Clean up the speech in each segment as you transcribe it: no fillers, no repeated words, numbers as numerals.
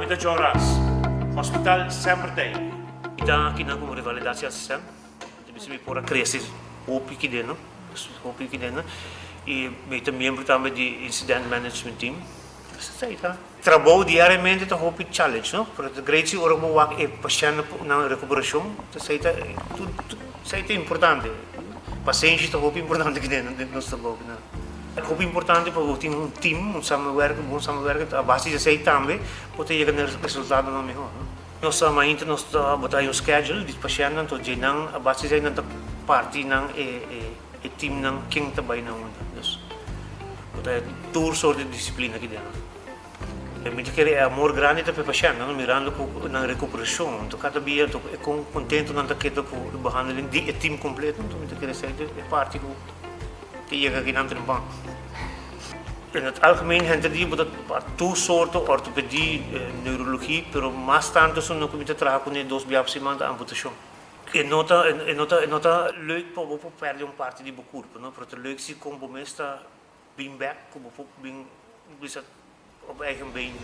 Ami ta John Ras. Hospital semper t'ei. Mi ta akinan komo revalidatieassistent. Ta bisa mi por a krese hopi kiden no. Hopi kiden no. I mi ta miembro tambe di incident management team. Esei ta. Trabou diariamente ta hopi challenge no. Pero ta great si ora bo wak e pashènt nan rekuperashon. Esei ta tur esei ta importante. Pasenshi ta hopi importante kiden den nos trabou. Hopi importante pa bo tin un team, un samenwerking, un bon samenwerking, a base di esei tambe bo ta yega na resultadonan mihor. Nos ta mainta nos ta bo ta hay un schedule di pashèntnan, enton dje nan a base di esei nan ta parti nan e teamnan ken ta bai na unda. Dus bo ta hay tur soort di disiplina aki den. Mi ta kere e amor grandi ta pa e pashèntnan, mirando ku nan rekuperashon, enton kada bia enton e kon kontento nan ta keda ku e behandeling di e team kompleto, enton mi ta kere esei ta e parti ku. Te yega akinan trempan. In het algemeen henter di bo ta tur soorten ortopedie, neurologie, pero mas tanto esun ku mi ta traha kuné dos bia pa siman ta amputashon. E no ta e no ta e no ta leuk pa bo por pèrdè un parti di bo kurpo no, pero ta leuk si kon bo mes ta bin bèk ku bo por bin bisa op eigen been.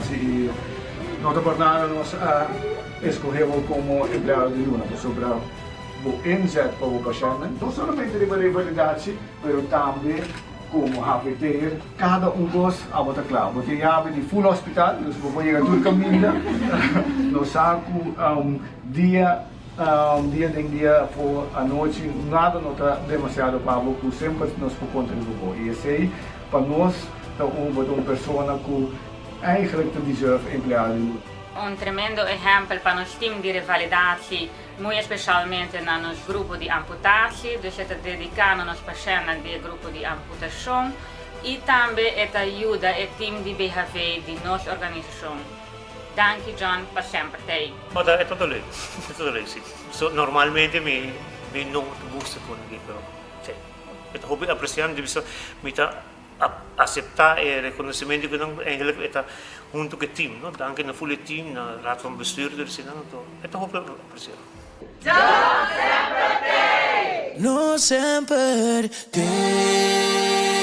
Si no ta por nada nos a escoge bo como empleado di luna pasobra bo inzet pa bo pashentnan no solamente riba revalidatie pero tambe Komo HVT'er, kada un kos abo ta kla. Bo tin yabi di full hospital, dus bo por yega tur kaminda. Nos sa ku dia dia den dia afó anochi nada no ta demasiado pa bo ku semper nos por konta riba bo. I esei pa nos ta un bo ta un persona ku eigenlijk ta deserve empleado di luna. Un tremendo ehempel pa nos team di revalidatie. Muy especialmente na nos grupo di amputatie, dus e ta dedica na nos pashentnan di e grupo di amputacion y tambe e ta yuda e team di BHV di nos organisacion. Danki John pa semper t'ey. Oh ta e ta leuk, e ta leuk si. So normalmente mi mi no ta gusta con aki pero si e ta hopi aprecia mi ta bisa mi ta Acepta e reconocimento cu nan eigenlijk e ta hunto cu e team, no? Danki na full e team, na Raad van Bestuur tur esnan, anto e ta hopi aprecia. No semper t'ey.